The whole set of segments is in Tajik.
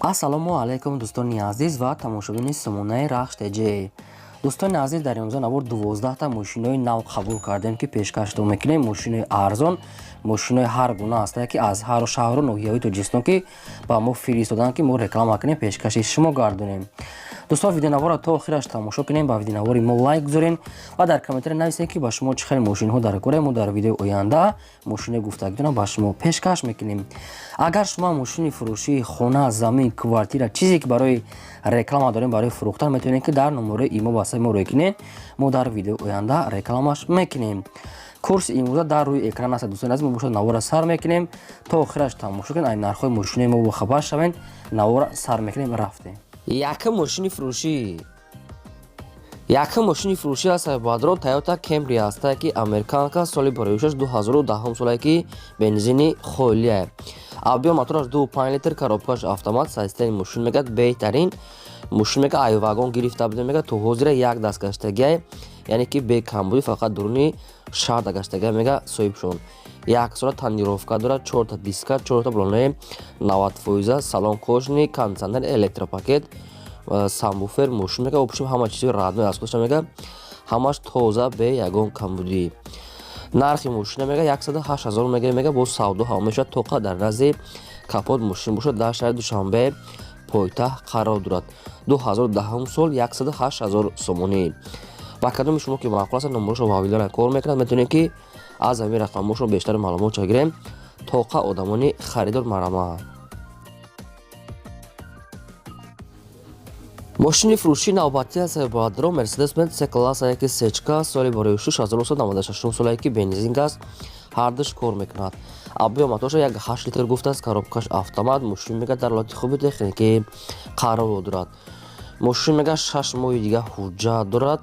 Ассалому алайкум, дӯстони азиз ва тамошобини сомонаи Рахш ТЖ. Дӯстони азиз, дар имрӯза навор 12та мошинои нав қабул кардем, ки пешкаштон мекунем. Мошинои арзон, мошинои ҳар гуна ҳастае, ки аз ҳар шаҳру ноҳияҳои Тоҷикистон ки ба мо фиристоданд, ки мо реклама кунем, пешкаши шумо гардонем. Дӯстон, видеонаворро то охираш тамошо кунем, ба видеонавори мо лайк гузорем ва дар комментария нависем, ки ба шумо чӣ хел мошинҳо дар кора. Мо дар видеои оянда мошинои гуфтагитонро ба шумо пешкаш мекунем. Агар шумо мошини фурӯшии хона, замин, квартира, чизе ки барои реклама дорем, барои фурӯхтан, метавонед, ки дар номерои имо васаи мо рӯй кунед. Мо дар видеои оянда рекламаш мекунем. Курси имрӯза дар рӯи экран аст. Дӯстони азиз, мо бошад навора сар мекунем, то охираш тамошо кунед, ай нархҳои мошинои мо бохабар шавед. Навора сар мекунем, рафтем. Якум мошини фурӯшӣ, якум мошини фурӯшӣ аст, бадрон, Тойота Кемри ҳастае, ки американка, соли бароишаш 2010 солае, ки бензини холия, объём мотораш 2,5 литр, коробкаш автомат. Состояние мошин мегӯяд беҳтарин. Мошин мега ай вагон гирифта будем, мега то ҳозира як даст гаштагиай, яъне ки бекамбудӣ, фақат дуруни шаҳрда гаштагиай, мега соҳибшон. Як сола тонировка дорад, чорта диска, чорта баллонаи 90%, салон кожаный, кондиционер, электропакет, сабвуфер. Мошин мега общем ҳама чизи родной аз худша, мега ҳамаш тоза, бе ягон камбудӣ. Нархи мошина мега 108 000 мега, боз савдо ҳам мешавад. Тоқа дар назди капот мошин бошад, дар шаҳри Душанбе, пойтахт қарор дорад. 2010 сол, 108 000 сомонӣ. Ба кадоми шумо ки маъқул аст, номерошо вавилона кор мекунад, метавонед, ки аз ҳамин рақамҳошон бештар маълумот гирем. Тоқа одамони харидор марҳамат. Мошини фурӯшии навбатӣ аст, баъдро, Мерседес Бенз С класса, яки сечка, соли бораи 1996 солае, ки бензин газ ҳардуш кор мекунад. Объём мотоша 1,8 литр гуфтааст, коробкаш автомат. Мошин мега дар ҳолати хуби техникӣ қарор дорад. Мошин мега 6 моҳи дига ҳуҷҷат дорад.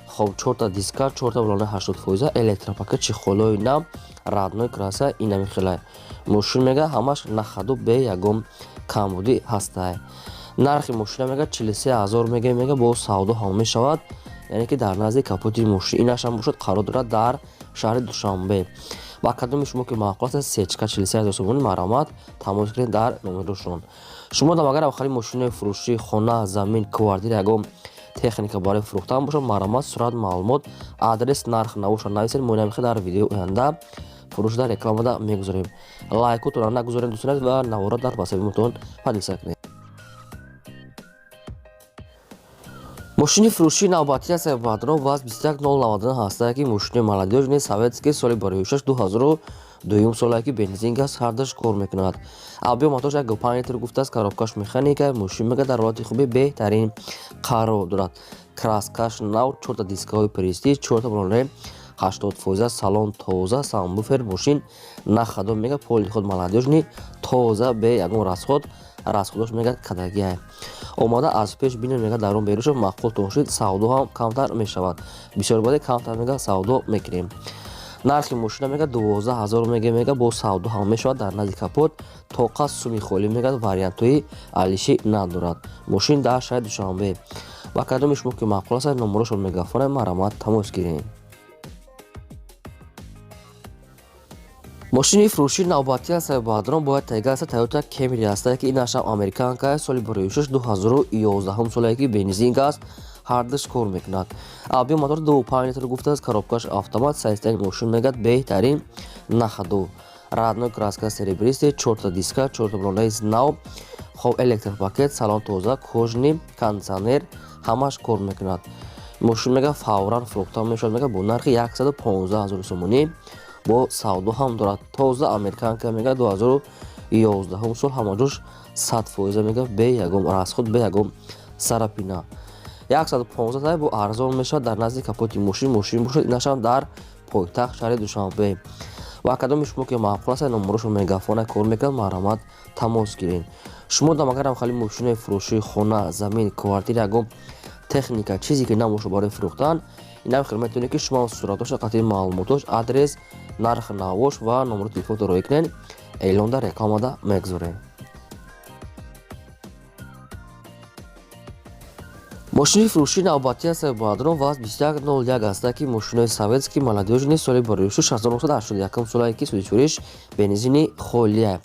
Хоб, чорта диска, чорта баллонаи 80%, электропакет, чехолои нав, родной краска, инами хелай. Мошин мега ҳамаш на ходу, бе ягон камбудӣ ҳастай. Нархи мошина мега 43 000 мега, бо савдо ҳам мешавад, яъне ки дар назди капоти мошин инашам бошад, қарор дорад дар шаҳри Душанбе. Ба кадоми шумо ки маъқул аст, сечка, 43 000 сомонӣ, марҳамат, тамос кунед дар номерошон. Шумо дам агар хали мошинои фурӯшии хона, замин, квартира, ягон техника барои фурӯхтан бошад, марҳамат, сурат, маълумот, адрес, нарх навоша нависед. Мо инамихе дар видеои оянда фурӯшда рекламада мегузорем. Лайкотонро нагузорем, дӯстон, ва навора дар васаботон поделиться кунед. Мошини фурӯшии навбатӣ аст, баъдро, ВАЗ 21099 ҳастае, ки мошини молодёжный советский, соли бароишаш 2002 солае, ки бензин газ ҳардуш кор мекунад. Объём мотош 1,5 литр гуфтааст, коробкаш механика. Мошин мега дар ҳолати хуби беҳтарин қарор дорад, краскаш нав, чорта дискаҳои престиж, чорта баллонаи 80%, салон тоза, сабвуфер. Мошин на ходу, мега поли худ молодёжный, тоза, бе ягон расход, расходош мега кадагиай. Омада аз пеш бинед, мега дар он берушо маъқултон шуд, савдо ҳам камтар мешавад, бисёр боде камтар мега савдо мекунем. Нархи мошина мега 12 000 мега, бо савдо ҳам мешавад. Дар назди капот тоқа суми холӣ, мега вариантҳои алишӣ надорад. Мошин дар шаҳри Душанбе. Ба кадоми шумо ки маъқул аст, номерошон мегафонем, марҳамат, тамос гирем. Мошини фурӯшии навбатӣ аст, баъдрон, бояд тайга аст, Тойота Кемри ҳастае, ки инашам американка, соли бароишаш 2011 солае, ки бензин газ ҳардуш кор мекунад. Объём мотор 2,5 литр гуфтааст, коробкаш автомат. Состояние мошин мегӯяд беҳтарин, на ходу, родной краска, серебристый, чорта диска, чорта баллонаи нав. Хоб, электропакет, салон тоза, кожаный, кондиционер, ҳамаш кор мекунад. Мошин мега фавран фурӯхта мешавад, мега бо нархи 115 000 сомонӣ, бо савдо ҳам дорад. Тоза американка, мега 2011 сол, ҳамаҷош 100%, мега бе ягон расход, бе ягон царапина. 115 бо арзон мешавад. Дар назди капоти мошин бошад, инашам дар пойтахт шаҳри Душанбе. Ва кадоми шумо ки маъқул аст, номерошон мегафона кор мекунад, марҳамат, тамос гиред. Шумо дам агарам хали мошинои фурӯшии хона, замин, квартира, ягон техника, чизе ки набошад барои фурӯхтан, инам хел метавонед, ки шумо суратоша қатъи маълумотош, адрес, нарх навош ва номери телефонто роӣ кунед, эълонда рекламада мегузорем. Мошини фурӯшии навбатӣ аст, баъдрон, ВАЗ 2101 ҳастае, ки мошинои советский молодёжный, соли бароишу 1981 солае, ки судичуриш бензини холия.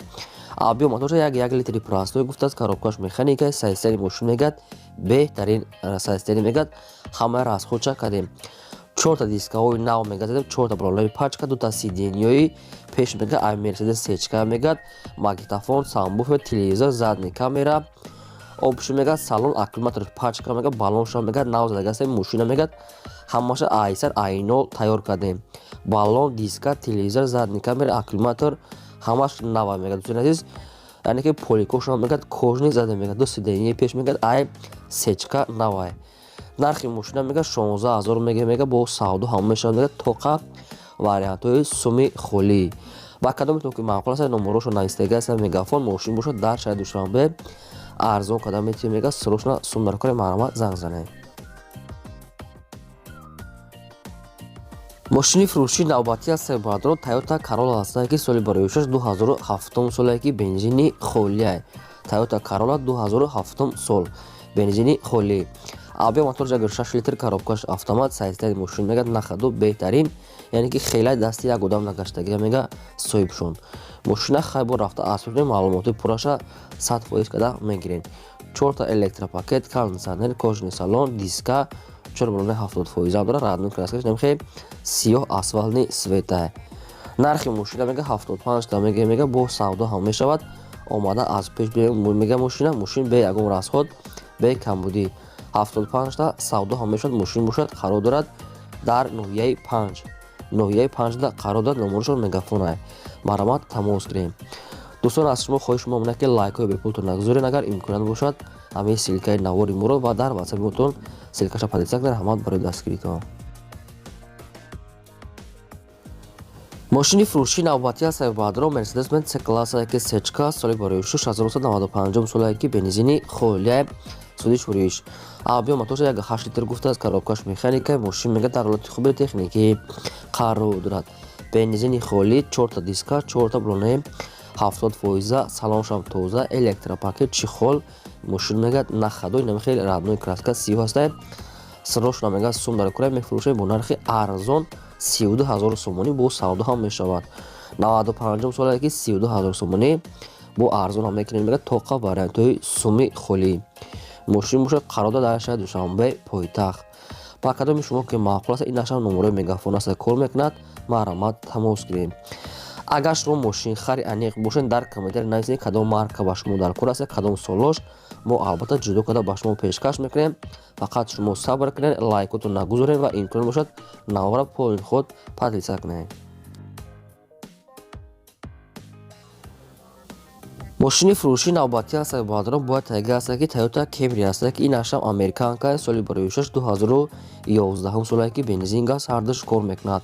Объём моторша 1,1 литри простой гуфтааст, коробкаш механика, состояние мошин мегӯяд беҳтарин состояние мегӯяд, ҳамаи расходша кардем. Чорта дискаҳои нав мегӯяд задем, чорта баллонои пачка, дута сиденьяи пеш мегӯяд ай Мерседес сечка мегӯяд, магнитофон, сабвуфер, телевизор, задний камера, общий мегӯяд салон, аккумулятор пачка мегӯяд, баллонша мегӯяд нав задагааст. Мошина мегӯяд ҳамаша айсар айно тайёр кардем. Баллон, диска, телевизор, задний камера, аккумулятор ҳамаш нава мегӯяд, дӯстони азиз. Яъне ки поликошон мегӯяд кожаный зада мегӯяд, ду сиденьяи пеш мегӯяд ай сечка навай. Нархи мошина мегӯяд 16 000 мега, бо савдо ҳама мешавад мегӯяд, тоқа вариантҳои суми холӣ. Ба кадометон ки маъқул аст, номерошо навистага аст Мегафон. Мошин бошад, дар шаҳри Душанбе арзон карда метавонед мегӯяд, срочно сум дар кори, марҳамат, занг занед. Мошини фурӯшии навбатӣ аст, бародарон, Тойота Карола ҳастае, ки соли бароишаш 2007 соле, ки бензини холия. Тойота Карола 2007 сол, бензини холӣ. Объём моторш 6 литр, коробкаш автомат, состояние мошин мегӯяд на ходу беҳтарин, яъне ки хеле дасти як одам нагаштагия мега соҳибшон. Мошина хай бо рафта аз маълумоти пурраша 100% карда мегирем. Чорта электропакет, кондиционер, кожаный салон, диска, чор баллони 70% дорад, родной краскаш намхе сиёҳ асфалтный цвета. Нархи мошина мега 75 та мега, бо савдо ҳам мешавад. Омада аз пеш мега мошина, мошин бе ягон расход, бе камбудӣ 75 та савдо ҳам мешавад. Мошин бошад, қарор дорад дар ноҳияи 5, ноҳияи 5-да қарор дорад, номерошон Мегафонай, марҳамат, тамос гирем. Дӯстон, аз шумо хоҳиш меомонад, ки лайкҳои бепултон нагузоред. Агар имконият бошад, ҳамаи ссылкаи навори моро ва дар ватсапи ссылкаша поделиться кунед. Раҳмат барои дастгиритон. Мошини фурӯшии навбатӣ аст, бародарон, Мерседес Бенз С класса, ки сечка, соли барои 1995 соле, ки бензини холия, судиш фурӯш. Объём моторша 1,8 литр гуфтааст, коробкаш механика. Мошин мега дар ҳолати хуби техникӣ қарор дорад. Бензини холӣ, чорта диска, чорта баллонаи 70%, салоншам тоза, электропакет, чехол. Мошин мегӯяд на ходу, инам хеле родной краска сиёҳ ҳастай. Срочно мегӯяд сум дар кора, мефурӯшад бо нархи арзон 32 000 сомонӣ, бо савдо ҳам мешавад. 95-ум соле, ки 32 000 сомонӣ бо арзон ҳам мекунем мегӯяд, тоқа вариантҳои суми холӣ. Мошин бошад, қарор дорад дар шаҳри Душанбе, пойтахт. Ба кадоми шумо ки маъқул аст, ин нашам номерои Мегафон аст, кор мекунад, марҳамат, тамос гирем. Агар шумо мошинхари аниқ бошед, дар комментарий нависед, кадом марка ба шумо дар кор аст, кадом солош. Мо албатта ҷудо карда ба шумо пешкаш мекунем. Фақат шумо сабр кунед, лайкотон нагузоред ва имкон бошад, навора полный худ поделиться кунед. Мошини фурӯшии навбатӣ аст, бародарон, бояд тайга аст, ки Тойота Кемри аст, ки ин ашам американка, соли бароишаш 2011 соле, ки бензин, газ ҳардуш кор мекунад.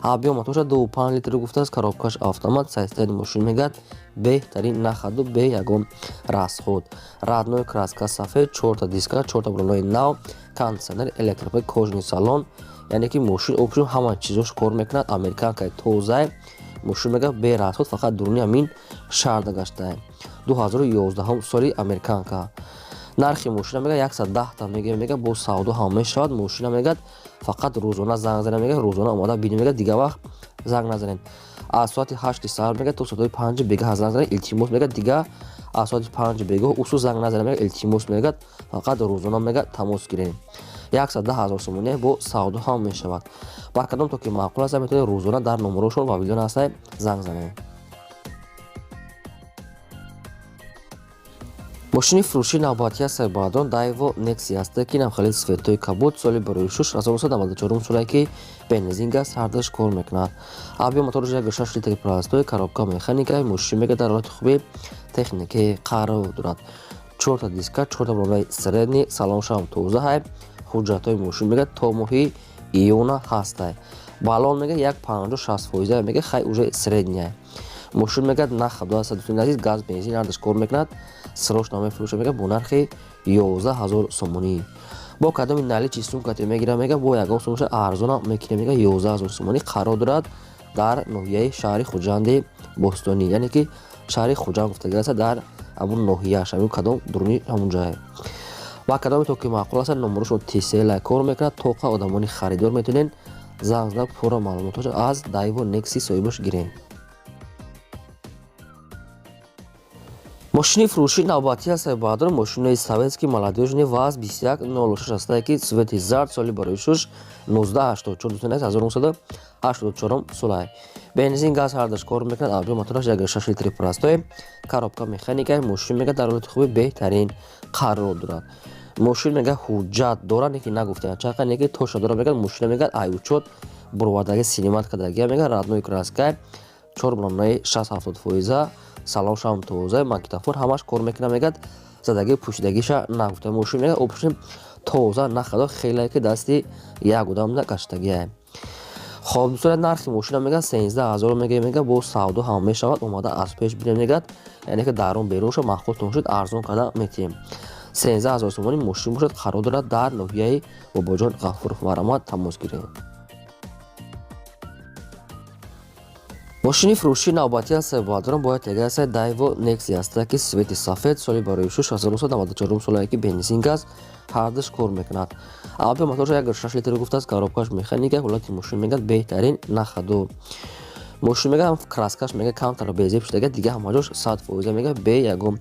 Объём моторша 2,5 литр гуфтааст, коробкаш автомат. Состояние мошин мегӯяд беҳтарин, на ходу, бе ягон расход. Родной краска сафед, чорта диска, чорта баллонои нав, кондиционер, электропакет, кожаный салон, яъне ки мошин общем ҳама чизош кор мекунад. Американкаи тозай. Мошин мегӯяд бе расход, фақат дуруни ҳамин шаҳрда гаштае. 2011 соли американка. Нархи мошина мегӯяд 110 та мега, бо савдо ҳам мешавад. Мошина мегӯяд фақат рӯзона занг занед, мегӯяд рӯзона омада бинед, мегӯяд дигар вақт занг назанед. Аз соати 8-и саҳар мегӯяд то соатҳои 5-и бегаҳ занг занед, илтимос. Мегӯяд дигар аз соати 5-и бегоҳ усу занг назанед, мегӯяд, илтимос, мегӯяд фақат рӯзона мегӯяд тамос гирем. 110 000 сомонӣ, бо савдо ҳам мешавад. Ба кадом то ки маъқул аст, метавонед рӯзона дар номерошон ва видео ҳастай занг занед. Мошини фурӯшии навбатӣ аст, бародарон, Дайво Некси аст, ки инам хеле цветои кабуд, соли барои 1994 соле, ки бензин, газ ҳардуш кор мекунад. Объём мотораш 1,6 литри простой, коробка механика. Мошин мегӯяд дар ҳолати хуби техникӣ қарор дорад. Чорта диска, чорта баллонаи средний, салоншам тоза ҳай. Ҳуҷҷатҳои мошин мегӯяд то моҳи июна ҳастай. Баллон мегӯяд як 50-60% мегӯяд, хай уже средняя. Мошин мегӯяд на ходу аст, дӯстони азиз, газ, бензин ҳардуш кор мекунад. Срочно мефурӯшад мегӯяд бо нархи 11 000 сомонӣ. Бо кадоми наличный сумкате мегирам, мегӯяд бо ягон сумаша арзона мекунем, мегӯяд 11 000 сомонӣ. Қарор дорад дар ноҳияи шаҳри Хуҷанди бостонӣ, яъне ки шаҳри Хуҷанд гуфтагӣ аст, дар ҳамун ноҳияш, ҳамин кадом дуруни ҳамун ҷае. Ба кадоме то ки маъқул аст, номерошон Тисела кор мекунад, тоқа одамони харидор метавонед занг зада, пурра маълумотҳоша аз Дайво Некси соҳибаш гирем. Мошини фурӯшии навбатӣ ҳастае, бародарон, мошинои советский молодёжный ВАЗ 2106 ҳастае, ки цвети зард, соли барои шуш 1984, дӯстони азиз, 1984 солае. Бензин, газ ҳардаш кор мекунад. Объём мотораш 1,6 литри простой, коробка механика. Мошин мега дар ҳолати хуби беҳтарин қарор дорад. Мошин мега ҳуҷҷат дорад, неки нагуфтаям чақа, неки тоша дорад. Мега мошина мега ай учёт буровардаги, снимать кардагия. Мега родной краска, чор балонаи 60-70%, салоншам тоза, магнитофон ҳамаш кор мекунад. Мегад задаги пӯшидагиша нагуфта. Мошин мега общем тоза, нахадо хеле ки дасти як одамда гаштагия. Хоб, дӯстони, нархи мошина мега 13 000 мега. Мега бо савдо ҳам мешавад, омада аз пеш бинем. Мегад, яъне ки дарун берунша маъқултон шуд, арзон карда метиҳем. 13 000 сомони мошин бошад, қарор дорад дар ноҳияи Бобоҷон Ғафуров. Марҳамат, тамос гиред. Мошини фурӯшии навбатӣ ҳастае, бародарон, бояд тега ҳастае Дайво Некси ҳастае, ки цвети сафед, соли барои шуш 1994 солае, ки бензин, газ ҳардаш кор мекунад. Объём мотораш 1,6 литр гуфтааст, коробкаш механика. Ҳолати мошин мегӯяд беҳтарин, нахаду. Мошин мега краскаш мега камтар безеб шудага, дига ҳамаҷош 100% мега, бе ягон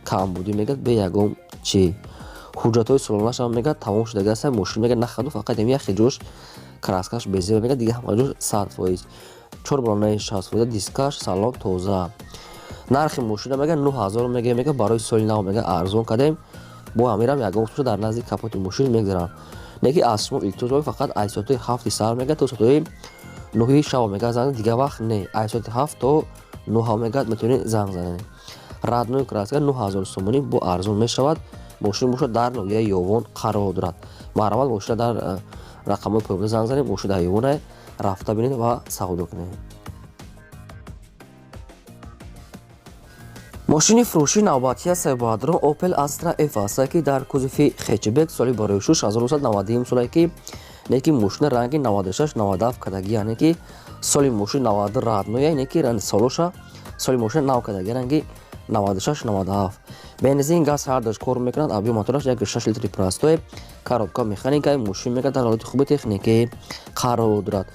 камбудӣ, мега бе ягон чӣ. Ҳуҷҷатҳои солонашам мега тамом шудага аст. Мошин мега нахаду, фақат ям яхе ҷош краскаш безеб, мега дига ҳамаҷош 100%, чор балонаи 60%, дискаш, салон тоза. Нархи мошина мега 9000 мега. Мега барои соли нав мега арзон кардем. Бо ҳамирам ягон шуда дар назди капоти мошин мегзарам, неки аз шумо илтимос, фақат аз соати 7-и саҳар мега то соатҳои 9-и шаба мега занг, дига вақт не. Аз соати 7 то 9 мега метавонед занг занед. Родной краска, 9000 сомонӣ, бо арзон мешавад. Мошин бошад, дар ноҳияи Ёвон қарор дорад. Марҳамат, мошина дар рақамҳои поёнда занг занед. Мошин дар Ёвоне, рафта бинед ва савдо кунед. Мошини фурӯшии навбатӣ ҳастае, бародарон, Opel Astra F ҳастае, ки дар кузови хэтчбек, соли барои шуш 1991 солае, ки неки мошина ранги 96 97 кадаги, яъне ки соли мошин 92 родной, неки солоша соли мошина нав кадаги, ранги 96 97. Бензин, газ ҳардаш кор мекунад. Объём мотораш 1,6 литри простой, коробка механика. Мошин мега дар ҳолати хуби техникӣ қарор дорад.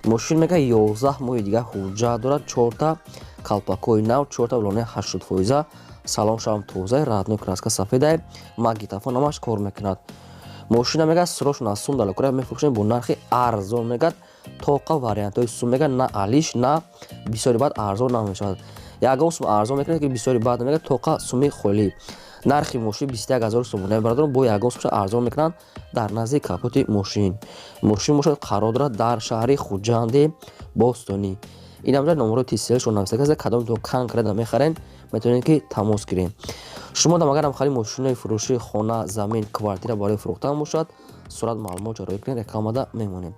Мошин мега 11 моҳи дига ҳуҷҷат дорад, чорта калпакҳои нав, чорта балонаи 80%, салоншам тоза, родной краска сафеда, магнитофон ҳамаш кор мекунад. Мошина мега срочно аз сум далокора мефурӯшем бо нархи арзон. Мегад тоқа вариантҳои сум, мега на алиш, на бисёри баъд арзон намешавад. Ягон сум арзон мекунад, ки бисёри баъд мега тоқа суми холӣ. Нархи мошин 21 000 сомона, бародарон, бо ягон сумша арзон мекунанд дар назди капоти мошин. Мошин бошад, қарор дорад дар шаҳри Хуҷанди бостонӣ. Инамҷа номерои тиселшон нависта, кадомтон конкретно мехарен, метавонед ки тамос гирем. Шумо дам агарам хари мошинои фурӯшии хона, замин, квартира барои фурӯхтан бошад, сурат, маълумот ҷароӣ кунед, рекламада мемонем.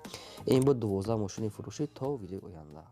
Ин буд 12 мошини фурӯшӣ. То видеои оянда.